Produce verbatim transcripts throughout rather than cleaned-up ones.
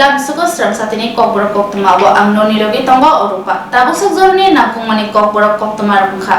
Lamsugo srang satini kokborok koktwma o ang noni logi tongo Orupa. Tabuk sok joroni nangkukmani kokborok koktwma rok wngkha.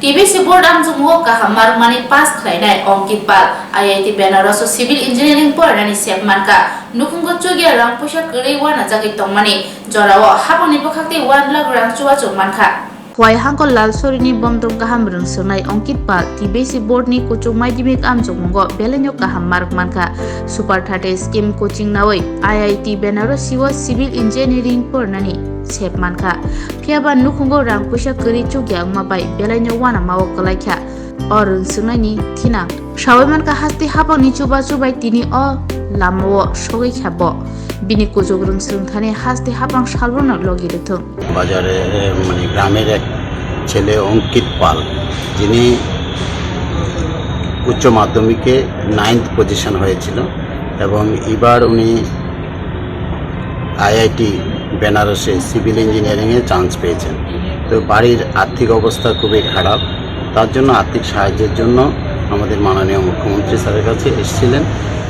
T B C board amchukmungo kaham markmani pass khlainai Ankit Pal, I I T Benaros o civil engineering porinani sep mankha. Nukhungo chukya rang puisa kwrwi uanajagwi tongmani jorao hapangni bwkhak tei one lakh rang chubachu mankha. Huaihangko Lalsorini bomdrong kaham rwngswngnai Ankit Pal, T B C board ni kuchuk madhyamik amchukmungo belaino kaham mark mankha. Super thirty scheme coaching nawi I I T Benarosi o civil engineering porinani sep mankha. Phiyaba nukhungo rang puisa kwrwi chukya wngma bai belaino uanama o kwlaikha o rwngswngnaini thinang. Sawi mankha, haste hapangni chubachu bai tini o lamao sogwi kha bo. Bini kuchuk rwngswng thani haste hapang salbrumno logi rwthwng. বাজারে, এ, মানে, গ্রামের এক ছেলে অঙ্কিত পাল, যিনি উচ্চ মাধ্যমিকে ninth position হয়েছিল এবং এবার উনি আইআইটি বেনারসে সিভিল ইঞ্জিনিয়ারিংয়ে চান্স পেয়েছেন। তো বাড়ির আর্থিক অবস্থা খুবই খারাপ, তার জন্য আর্থিক সাহায্যের জন্য আমাদের মাননীয় মুখ্যমন্ত্রী স্যারের কাছে এসেছিলেন।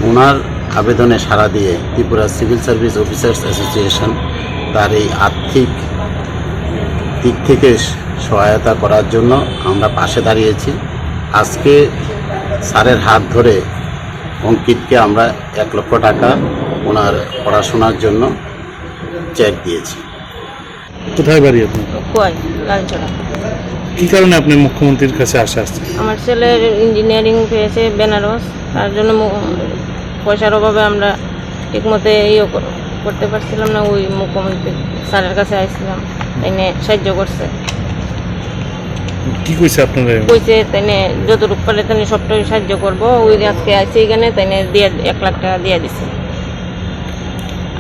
ওনার আবেদনে সাড়া দিয়ে Tripura civil service officers association তার এই আর্থিক দিক থেকে সহায়তা করার জন্য আমরা পাশে দাঁড়িয়েছি। আজকে স্যারের হাত ধরে অঙ্কিতকে আমরা এক লক্ষ টাকা ওনার পড়াশোনার জন্য চেক দিয়েছি। কোথায় বাড়ি আপনার? কোয়াই, লালচড়া। কি কারণে আপনি মুখ্যমন্ত্রীর কাছে আসা আসছেন? আমার ছেলের ইঞ্জিনিয়ারিং পেয়েছে বেনারস, তার জন্য মু-, পয়সার অভাবে আমরা ঠিকমতো ইয়ে কর-, করতে পারছিলাম না। ওই মুখ্যমন্ত্রী স্যারের কাছে আইছিলাম, তাইনে সাহায্য করছে। কি কইছে আপনারা? কইছে তাইনে যতটুকু পারে তাইনে সবটাই সাহায্য করবো। ওই আজকে আইছে এখানে, তাইনে দিয়ে এক লাখ টাকা দিয়ে দিছে।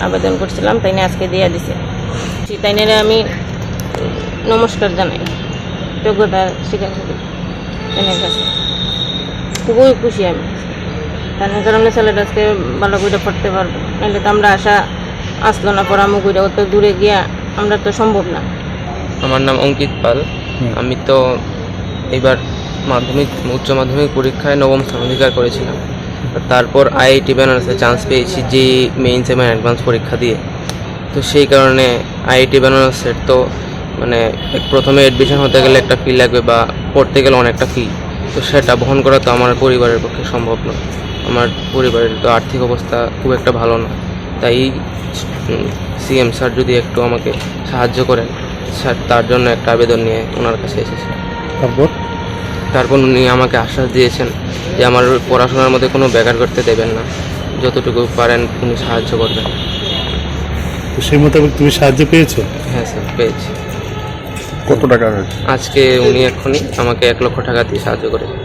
আবেদন করছিলাম, তাইনে আজকে দিয়ে দিছে। তাইনারে আমি নমস্কার জানাই, কৃতজ্ঞতা স্বীকার করি তাইনার কাছে। খুবই খুশি আমি। তাইনার কারণে ছেলেটা আজকে ভালো করে পড়তে পারবো, নাহলে তো আমরা আশা আসলো না। পড়ামুখ করে অত দূরে গিয়া আমরা তো সম্ভব না। আমার নাম অঙ্কিত পাল। হুম। আমি তো এবার মাধ্যমিক, উচ্চ মাধ্যমিক পরীক্ষায় নবম স্থান অধিকার করেছিলাম। তারপর আইআইটি বেনারসে চান্স পেয়েছি, জেই মেইনস এবং অ্যাডভান্স পরীক্ষা দিয়ে। তো সেই কারণে আইআইটি বেনারসের তো, মানে, এক-, প্রথমে অ্যাডমিশন হতে গেলে একটা ফি লাগবে বা পড়তে গেলে অনেকটা ফি। তো সেটা বহন করা তো আমার পরিবারের পক্ষে সম্ভব নয়। আমার পরিবারের তো আর্থিক অবস্থা খুব একটা ভালো না, তাই, উম, সিএম স্যার যদি একটু আমাকে সাহায্য করেন, স্যার, তার জন্য একটা আবেদন নিয়ে ওনার কাছে এসেছি। তারপর? তারপর উনি আমাকে আশ্বাস দিয়েছেন যে আমার পড়াশোনার মধ্যে কোনো ব্যাঘাত ঘটতে দেবেন না, যতটুকু পারেন উনি সাহায্য করবেন। তো সেই মোতাবেক তুমি সাহায্য পেয়েছো? হ্যাঁ স্যার, পেয়েছি। কত টাকা হয়েছে? আজকে উনি এক্ষুনি আমাকে এক লক্ষ টাকা দিয়ে সাহায্য করেছেন।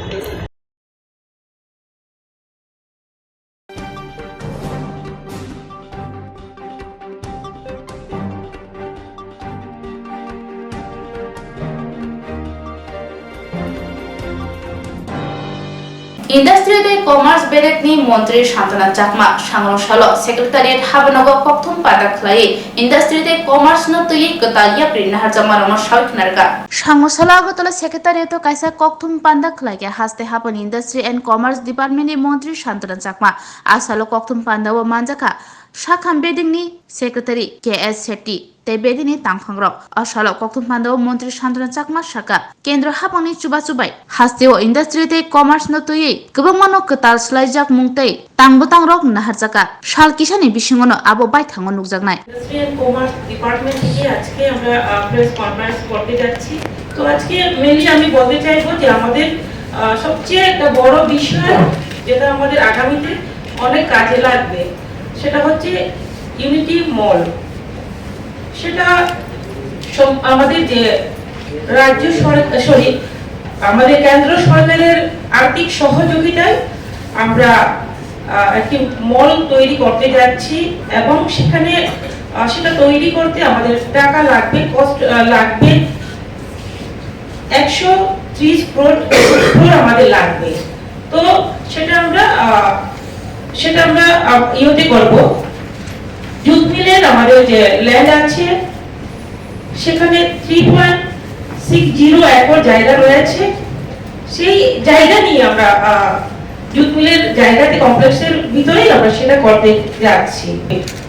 Industry tei Commerce bedekni montri Santana Chakma sangno salo secretariat habanogo kokthum pata khlaiwi Industry tei Commerce no twiwi kwtal yapri naharjakmarokno sawi khna rwkha. Sangno salo Agartala secretariat o kaisa kokthum panda khlaikha haste habani Industry and Commerce department ni montri Santana Chakma. A salo kokthum panda o manjakha Sakham bedekni secretary K S Shetty. Tei bedini tangphangrok. O salo kokthum panda o montri Santana Chakma sakha, kendro hapangni chubachu bai hasteo industry tei commerce no twiwi kwbangmano kwtal swlaijak mung tei tang bwtangrok naharjakha. Sal kisani bisingono abo baithango nukjaknai. Industry and commerce department থেকে আজকে আমরা press conference করতে যাচ্ছি। তো আজকে মেইনলি আমি বলতে চাইবো যে আমাদের আহ, সবচেয়ে একটা বড় বিষয়, যেটা আমাদের আগামীতে অনেক কাজে লাগবে, সেটা হচ্ছে ইউনিটি মল। সেটা সম-, আমাদের যে রাজ্য সরকার, সরি, আমাদের কেন্দ্র সরকারের আর্থিক সহযোগিতায় আমরা, আহ, একটি মল তৈরি করতে যাচ্ছি এবং সেখানে, আহ, সেটা তৈরি করতে আমাদের টাকা লাগবে, কস্ট, আহ, লাগবে একশো ত্রিশ ক্রোড়, ক্রোড় আমাদের লাগবে। তো সেটা আমরা, আহ, সেটা আমরা, আহ, ইয়েতে করব। জুট মিলের আমাদের যে ল্যান্ড আছে, সেখানে three point six zero acre জায়গা রয়েছে। সেই জায়গা নিয়ে আমরা, আহ, জুট মিলের জায়গাতে, কমপ্লেক্সের ভিতরেই আমরা সেটা করতে যাচ্ছি।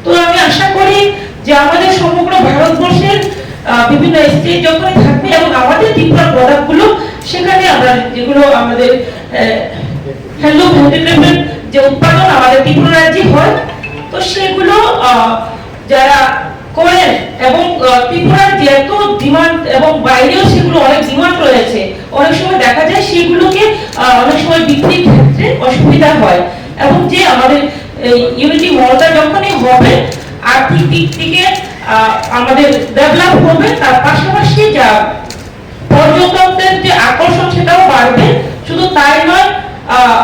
তো আমি আশা করি যে আমাদের সমগ্র ভারতবর্ষের, আহ, বিভিন্ন স্টেট যখনই থাকবে এবং আমাদের ত্রিপুরার প্রোডাক্টগুলো সেখানে আমরা, যেগুলো আমাদের, আহ, হ্যান্ডলুম হ্যান্ডিক্রাফটের যে উৎপাদন আমাদের ত্রিপুরা রাজ্যে হয়, তো সেগুলো, আহ, যারা করেন এবং, আহ, ত্রিপুরার যে এত ডিমান্ড এবং বাইরেও সেগুলো অনেক ডিমান্ড রয়েছে, অনেক সময় দেখা যায় সেগুলোকে, আহ, অনেক সময় বিক্রির ক্ষেত্রে অসুবিধা হয়। এবং যে আমাদের এই ইউনিটি মলটা যখনই হবে, আর্থিক দিক থেকে, আহ, আমাদের ডেভেলপ হবে, তার পাশাপাশি যা পর্যটকদের যে আকর্ষণ সেটাও বাড়বে। শুধু তাই নয়, আহ,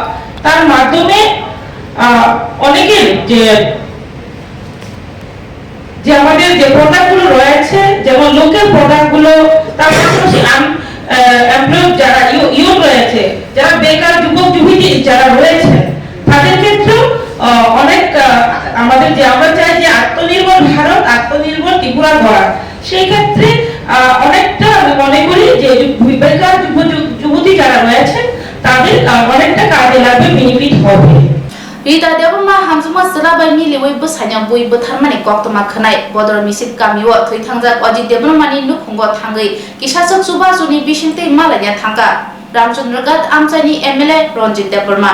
তার মাধ্যমে, আহ, অনেকের যে, যে আমাদের যে প্রোডাক্টগুলো রয়েছে, যেমন লোকাল প্রোডাক্টগুলো, তার পাশাপাশি আন-, আহ, এমপ্লয়েড যারা ইউ-, ইউথ রয়েছে, যারা বেকার যুবক যুবতী যারা রয়েছে, তাদের ক্ষেত্রেও, আহ, অনেক, আহ, আমাদের যে, আমরা চাই যে আত্মনির্ভর ভারত, আত্মনির্ভর ত্রিপুরা গড়া। সেই ক্ষেত্রে, আহ, অনেকটা আমি মনে করি যে যু-, বেকার যুব-, যু-, যুবতী যারা রয়েছেন, তাদের, আহ, অনেকটা কাজে লাগবে, বেনিফিট হবে। Rita Debbarma hamjakma chwla bai miliwi bwsaino bui bwtharmani koktwma khwnai. Bodol Misip kamio thwi thangjak Ajit Debbarmani nukhungo thangwi kisaswk chubasuni bisingtwi malaina thangkha Ramchandra Ghat amchaini M L A Ranjit Debbarma.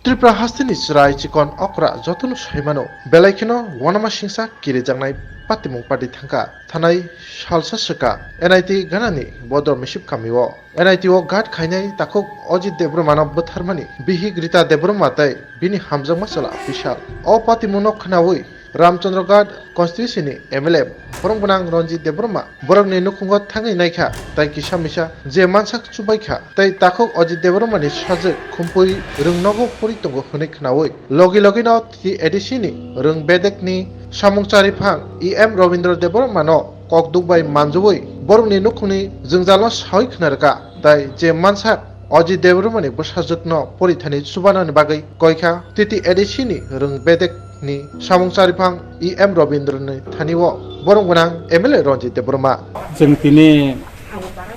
Tripura hasteni chwrai chikon okra jotono saimano, belai kheno wanama singsa kirijaknai patimung party thangkha. Thanai salsa swkha N I T ganani Bodol Misip kamio. N I T o ghat khainai takhuk Ajit Debbarmano bwtharmani bihik Rita Debbarma tei bini hamjakma chwla Bishal. O patimungno khnaui Ramchandra Ghat constituency ni M L A borom gwnang Ranjit Debbarma borokni nukhungo thangwi naikha tei kisa misa je mansak chubaikha tei takhuk Ajit Debbarmani sajwk khumpui rwng nogo pori tongo hwnwi khnaui logi logino T T A D C ni rwng bedekni samung chariphang E M Rabindra Debbarmano kokduk bai manjui borokni nukhungni jwngjalno saui khna rwkha tei je mansak Ajit Debbarmani bwsajwkno porithani chubanani bagwi koikha T T A D C ni rwng bedek ni samung chariphang E M Rabindrani thani o borom gwnang M L A Ranjit Debbarma. Chwng tini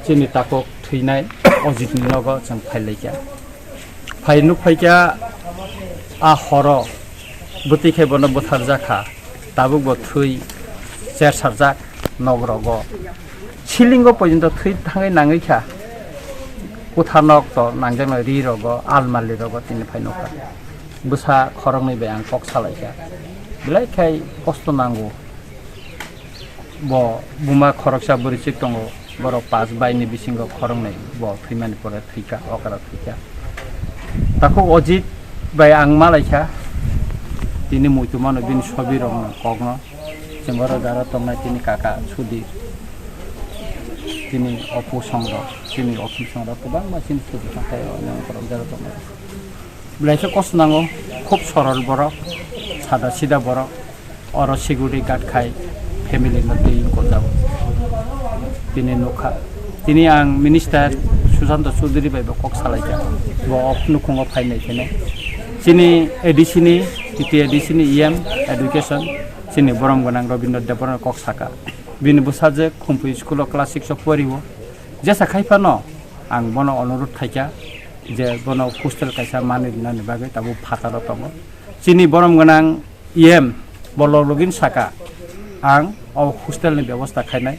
chini takhuk thwinai Ajitni nogo chwng phailaikha. Phai nukphaikha a horo bwtwi khai bono bwtharjakha, tabuk bo thwi chersarjak nogrogo. Silingo porjonto thwi thangwi nangwi kha. Kwtha nok to nangjaknai ri rogo, almali rogo tini phai nukha. Bwsa khoroknwi bai ang kok salaikha. Belai khai kosto nango. Bo buma khoroksa bwrwichwk tongo. Borok pas bai ni bisingo khoroknwi bo thwimani pore thwikha, okra thwikha. Takhuk Ajit bai ang malaikha. Tini muitu mano bini sobi rokno kokno. Chwng oro jara tongnai tini kaka Sudhir, tini opu songrok, tini opu songrok kwbangma chini Sudhir hathai o yang borok jara tongnai. Belai khe kosto nango, khub sorol borok, sada sida borok. Oro security guard khai family no twi wngkojao. Tini nukha. Tini ang minister Sushanta Chowdhury bai bo kok salaikha. Bo ok nukhungo phainai phene. Chini A D C ni, T T A D C ni E M education, chini borom gwnang Rabindra Debbarma kok saka. Bini bwsajwk Khumpui school o class six o porio. Jesa khai phano ang bono onurudh khaikha je bono hostel kaisa manwi rwnani bagwi tabuk phataro tongo. Chini borom gwnang E M bo log login saka ang o hostel ni bebosta khainai.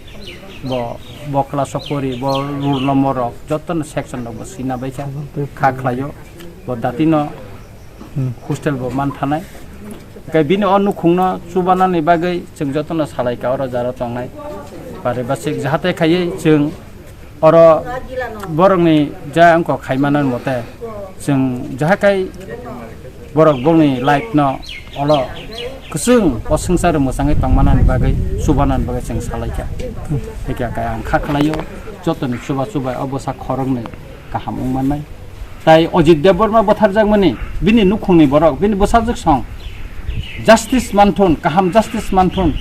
Bo, bo class o pori, bo roll number rok jotono section rok bo sina baikha, kha khlaio. Bo datino hostel bo manthanai. Hwnkhe bini o nukhungno chubanani bagwi chwng jotono salaikha oro jaro tongnai. Paribasik jahate khaiwi chwng oro borokni ja wngkha khaimanani mote chwng jahakai borok bongni life no olo kwchwng o swngcharo mwchangwi tongmanani bagwi chubanani bagwi chwng salaikha. Hwnkhe khe ang kha khlaio jotoni chuba chubai o bwsa khoroknwi kaham wngmannai. Tai Ajit Debbarma bwtharjakmani bini nukhungni borok, bini bwsajwk song justice manthun, kaham justice manthun.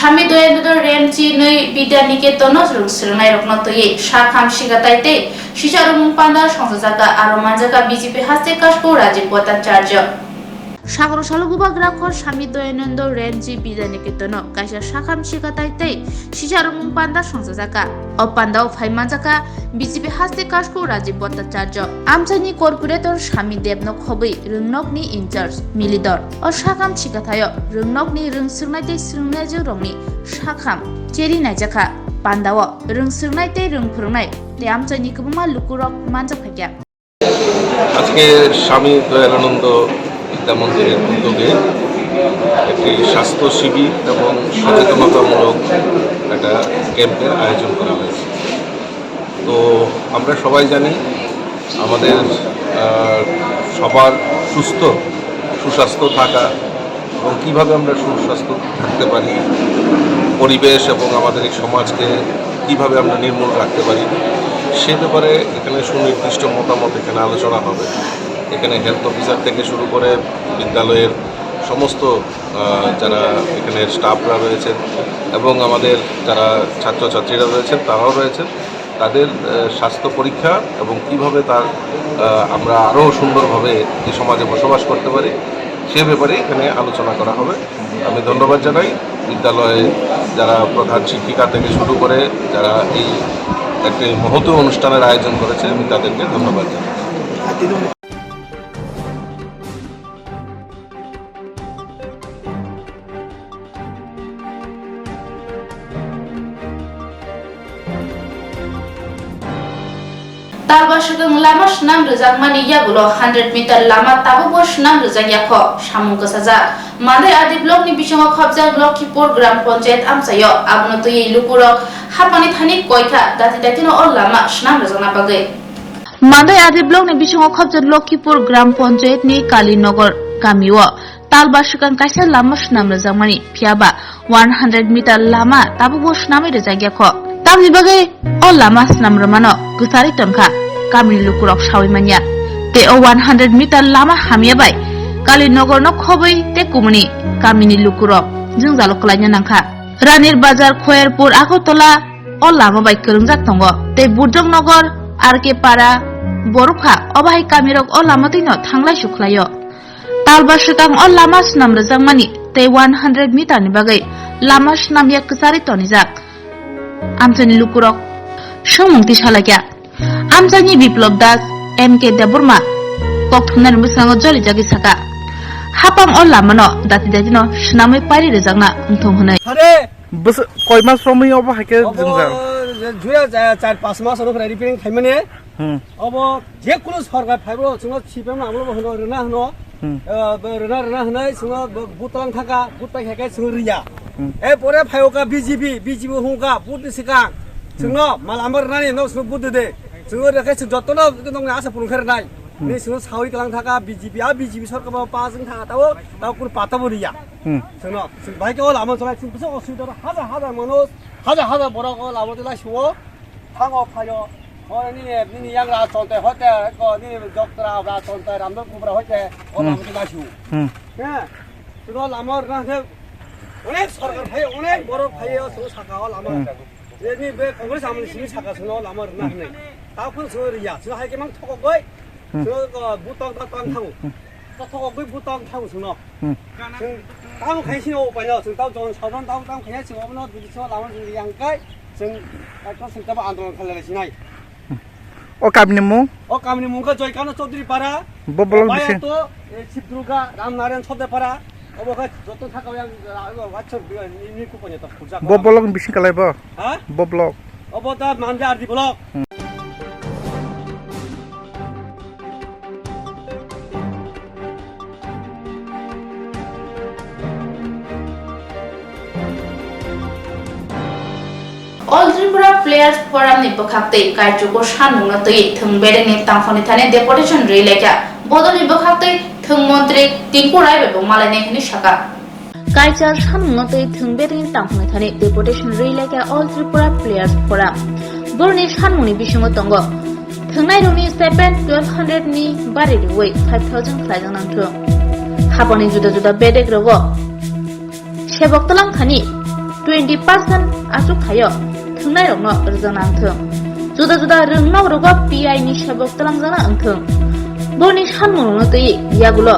Sami Doyendro Remji nwi Bidya Niketono rwng swrwngnairokno twiwi sakham sigatai tei sicharwmung panda songchajak kha, aro manjak kha B J P haste kashku Rajiv Bhattacharya. Sakro salo bubagra khor Sami Doyanando Remji Bidya Niketono kaisa sakham sigatai tei sicharwmung panda songchajak kha. O pandao phai manjak kha B J P haste kashku Rajiv Bhattacharya, amchaini corporator Sami Debno khobwi rwngnokni in charge Milidor. O sakham sikathaio rwngnokni rwng swrwngnai tei swrwngnaijwkrokni sakham cheri naijakha. Pandao rwng swrwngnai tei rwng phwrwngnai tei amchaini kwbangma lukurok manjak phaikha. আজকে স্বামী দয়ালানন্দ বিদ্যা মন্দিরের উদ্যোগে একটি স্বাস্থ্য শিবির এবং সচেতনতামূলক একটা ক্যাম্পের আয়োজন করা হয়েছে। তো আমরা সবাই জানি আমাদের, আহ, সবার সুস্থ, সুস্বাস্থ্য থাকা এবং কিভাবে আমরা সুস্বাস্থ্য থাকতে পারি, পরিবেশ এবং আমাদের এই সমাজকে কিভাবে আমরা নির্মূল রাখতে পারি, সে ব্যাপারে এখানে সুনির্দিষ্ট মতামত এখানে আলোচনা হবে। এখানে হেলথ অফিসার থেকে শুরু করে বিদ্যালয়ের সমস্ত, আহ, যারা এখানে স্টাফরা রয়েছেন এবং আমাদের যারা ছাত্রছাত্রীরা রয়েছেন, তারাও রয়েছেন। তাদের, আহ, স্বাস্থ্য পরীক্ষা এবং কিভাবে তার, আহ, আমরা আরও সুন্দরভাবে এই সমাজে বসবাস করতে পারি, সে ব্যাপারে এখানে আলোচনা করা হবে। আমি ধন্যবাদ জানাই বিদ্যালয়ে যারা প্রধান শিক্ষিকা থেকে শুরু করে যারা এই একটি মহতী অনুষ্ঠানের আয়োজন করেছে, আমি তাদেরকে ধন্যবাদ জানাই। Talba swkang lama swnam rwjakmani yagulo hundred meter lama tabukbo swnam rwjakya kho samung kwchajak. Mandai R D blockni bisingo khopjak Lokhipur Gram Panchayat amchaio, abono twiwi lukurok hapani thani koikha, dati datino o lama swnam rwjakna bagwi. Mandai R D blockni bisingo khopjak Lokhipur Gram Panchayatni Kalinagar kamio talba swkang kaisa lama swnam rwjakmani, phiyaba one hundred meter lama tabukbo swnamwi rwjakya kho. Tamni bagwi o lama swnam rwmano kwcharwi tongkha, kamini lukurok sawi manya. Tei o one hundred meter lama hamya bai Kalinagarno khobwi tei kumuni kamini lukurok jwngjalo kwlaina nangkha. Ranir Bazar, Khoyerpur, Agartala o lama bai kwrwngjak tongo, tei Budoknagar, R K Para, Borokha, obo hai kamirok o lama twino thanglai sukhlaio. Talba swkang o lama swnam rwjakmani tei one hundred meter ni bagwi lama swnamya kwcharwi tonijak. Amchaini lukurok swngmung twi salaikha. Amchaini Biplab Das, M K Debbarma kok thumnani bwskango jolijagwi saka, hapang o lamano dati datino swnamwi pairi rwjakna wngthung hwnwi. Sare! Bwswk koi mas romwi obo hai khe obo jwngjal? Je juya ja char pas mas oro repairing khaimani. Hmm. Obo je kunu sorkar phaibo chwngno sipem na amlo hwno rwna hwno. Hmm. Eh, bo rwna rwna hwnwi chwngno bo-, butlang thangkha, but pai khe chwngno rwya. Hmm. E pore phaio ka B J P, B J P hwnka but ni swkang. Hmm. Chwngno mal amar rwnani no chwngno but de. Chwngno rwkhe chwng jotono nongni asa purung khe rwnai. Hmm. Ni chwngno sawi tlang thangkha B J P, a B J P sorkar bo pas wng thangkha tao, tao kunu pata bo rwya. Hmm. Chwngno, chwng bai khe o lama chwlai chwng bwsa osubida ro hajar hajar manuj, hajar hajar borok o lama chwlai suo. Thango phaio, o nini, nini yangra chonte hoite, ko nini doktra bra chonte, ramdor kubra hoite, o Hmm. lama chwlai suo. Hmm. He, chwngno lama rwna hwnkhe onek sorkar phaio, onek borok phaio, chwng saka o lama. Hmm. Nini be Congress amni simi saka chwngno lama rwna Hmm. hwnwi. Tao phano chwng rwya, chwng hai khe mang thokok bai, Hmm. chwng, uh, butong ta tang thango. Hmm. Ta thokok bai butong thango chwngno. Hmm. Chwng tamo khai sini o paino, chwng tamo jon sadon tamo tamo khai chwng obono dili so lama chwng rwya hwnkhe chwng ekdom chwng tamo andolon khalai sinai. O kamini mung? O kamini mung khe Joykano Chaudhary Para. Bo bolong Baya bising. To, eh, Sibdurga, Ramnarayan Sodepara. Obo khe joto thaka yang, ah, WhatsApp ni, ni kupon ya to khurjak. Bo bolong bising kalai bo? Ha? Bo blok. Obo ta Mandai R D block. Hmm. All Tripura Players Forum ni bwkhaktwi kaichugo sanmungno twiwi thwng berengni tangphoni thani deputation rwi laikha. Bodolni bwkhaktwi thwng montri Tinku Rai bai bo malainai hwnwi sakha. Kaichal sanmungno twiwi thwng berengni tangphoni thani deputation rwi laikha All Tripura Players Forum. Boroni sanmungni bisingo tongo thwngnairokni seven twelve hundred ni bari rwui five thousand khlaijak nangthung. Haponi juda juda bedek rogo sebok twlang thani twenty percent achuk thaio thwngnairokno rwjakna wngthwng. Juda juda rwngnok rogo P I ni sebok twlangjakna wngthwng. Boni sanmung rwno twi yagulo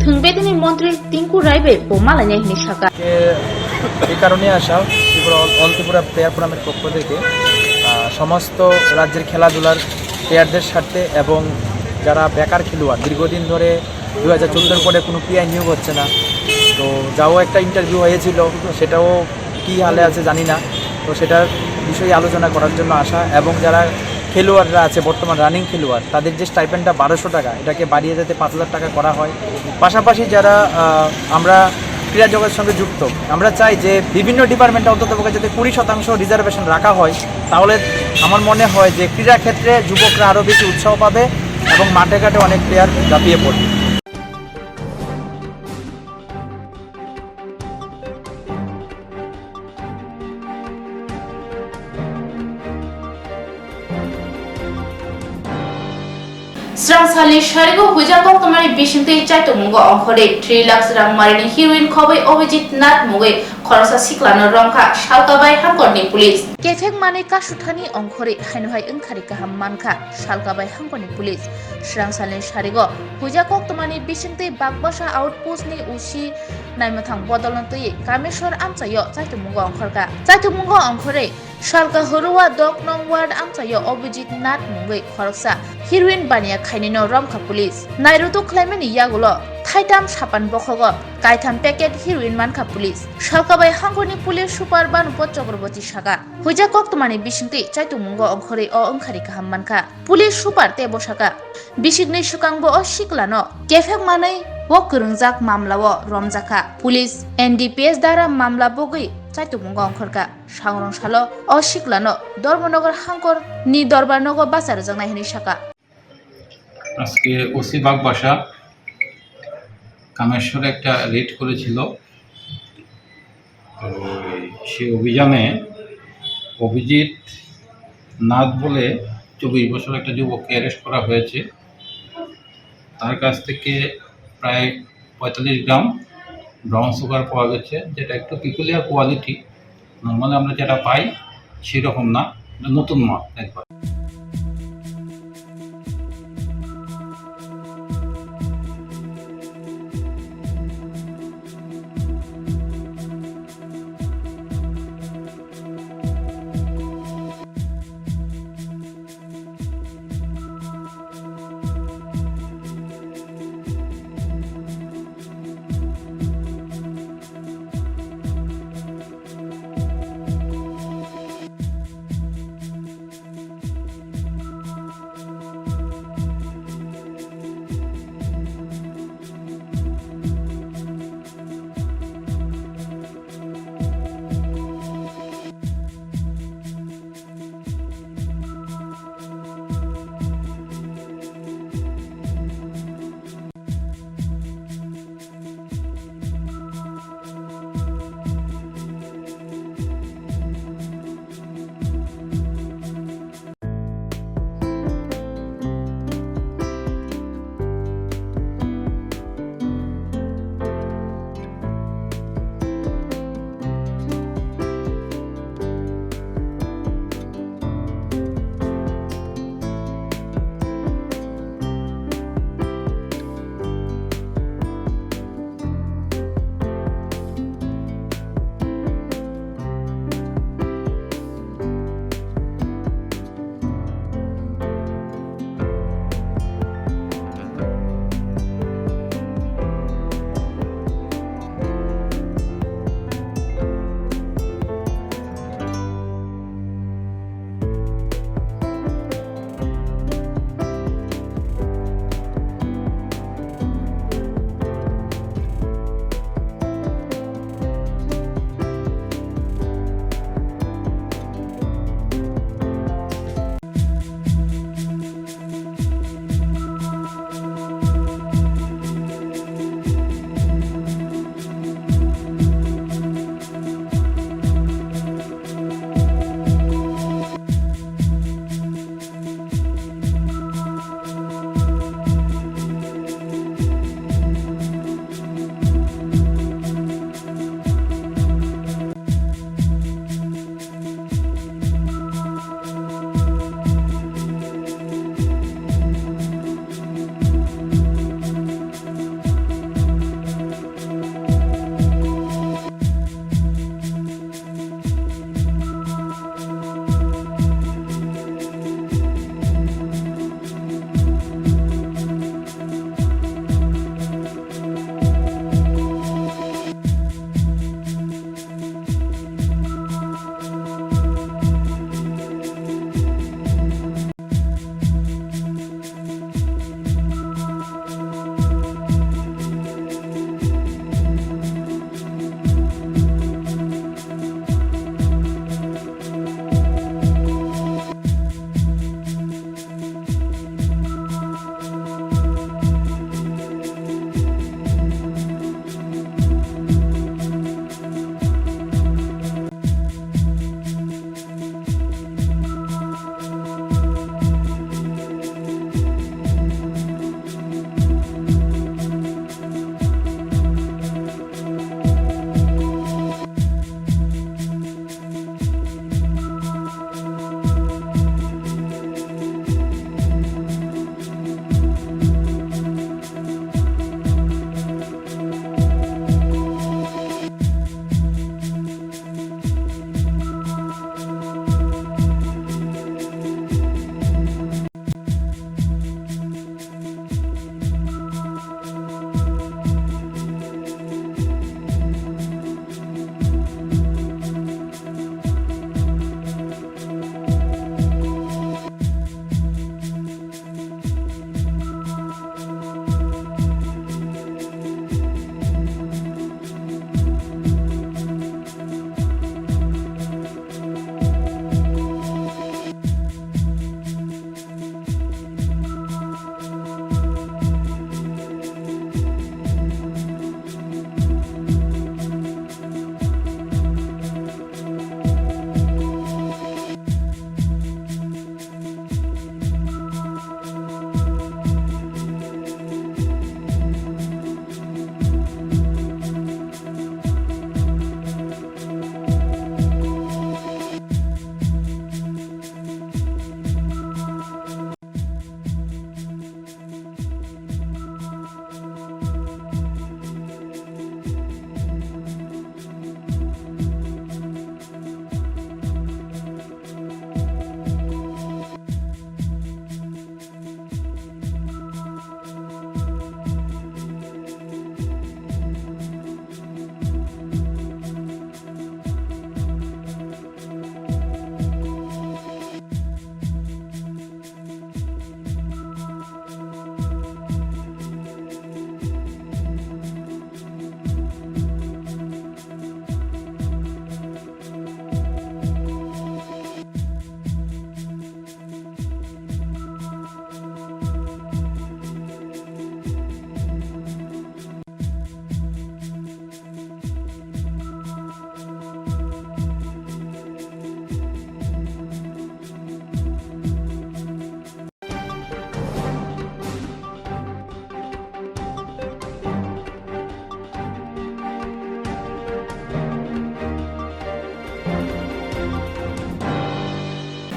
thwng betini montri Tinku Rai bai bo malainai hwnwi sakha. আজকে এই কারণে আসা Tripura all, all Tripura প্লেয়ার ফোরামের পক্ষ থেকে, আহ, সমস্ত রাজ্যের খেলাধুলার প্লেয়ারদের স্বার্থে এবং যারা বেকার খেলোয়াড়, দীর্ঘদিন ধরে দু হাজার চোদ্দোর পরে কোনো পিআই নিয়োগ হচ্ছে না, তো যাও একটা ইন্টারভিউ হয়েছিল, সেটাও কী হালে আছে জানি না, তো সেটার বিষয়ে আলোচনা করার জন্য আসা। এবং যারা খেলোয়াড়রা আছে, বর্তমান রানিং খেলোয়াড়, তাদের যে স্টাইপেন্ডটা বারোশো টাকা, এটাকে বাড়িয়ে যাতে পাঁচ হাজার টাকা করা হয়। পাশাপাশি যারা, আহ, আমরা ক্রীড়া জগতের সঙ্গে যুক্ত, আমরা চাই যে বিভিন্ন ডিপার্টমেন্টে অন্তত পক্ষে যাতে কুড়ি শতাংশ রিজার্ভেশন রাখা হয়, তাহলে আমার মনে হয় যে ক্রীড়া ক্ষেত্রে যুবকরা আরও বেশি উৎসাহ পাবে এবং মাঠে ঘাটে অনেক প্লেয়ার ঝাঁপিয়ে পড়বে। Srangsalni sarigo huija koktwmani bisingtwi chaitokmungo ongkhorwi three lakhs rang marini heroin khobwi Abhijit Nath mungwi khoroksa siklano romkha Salkabai hangkorni police. Kephek manwi kasuthani ongkhorwi haino hai wngkhari kaham mankha Salkabai hangkorni police. Srangsalni sarigo huija koktwmani bisingtwi Bagbasa outpost ni O C Naimwthang bodolno twiwi Kameshwar amchaio chaitokmungo ongkhorkha. Chaitokmungo ongkhorwi Salka Hurua Dok Nong Ward amchaio Abhijit Nath mungwi khoroksa heroin baniya khainwino romkha police. Nairutuk khlaimani yagulo thaitham sapan bokhogo kaitham packet heroin mankha police. Salkabai hangkorni police super Banupo Chakraborty sakha, huija koktwmani bisingtwi chaitokmungo ongkhorwi o wngkhari kaham mankha. Police super tei bwsakha, bisikni swkangbo o siklano kephek manwi bo kwrwngjak mamlao romjakha. Police N D P S dara mamla bogwi chaitokmungo ongkhorkha. Sangrong salo o siklano Dharmanagar hangkorni dorbar nogo bacha rwjaknai hwnwi sakha. আজকে ওসি বাগবাসা কামেশ্বরে একটা রেড করেছিল। তো সেই অভিযানে অভিজিৎ নাথ বলে চব্বিশ বছর একটা যুবককে অ্যারেস্ট করা হয়েছে। তার কাছ থেকে প্রায় পঁয়তাল্লিশ গ্রাম ব্রাউন সুগার পাওয়া গেছে, যেটা একটু পিকুলিয়ার কোয়ালিটি। নর্মালি আমরা যেটা পাই সেরকম না, এটা নতুন মাল একবার।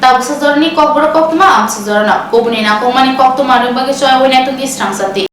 Tabuksa jorani kokborok koktwma amsa jorano kubuni nangkukmani koktwma rwng bagwi choyawi naitokdi srangchapdi.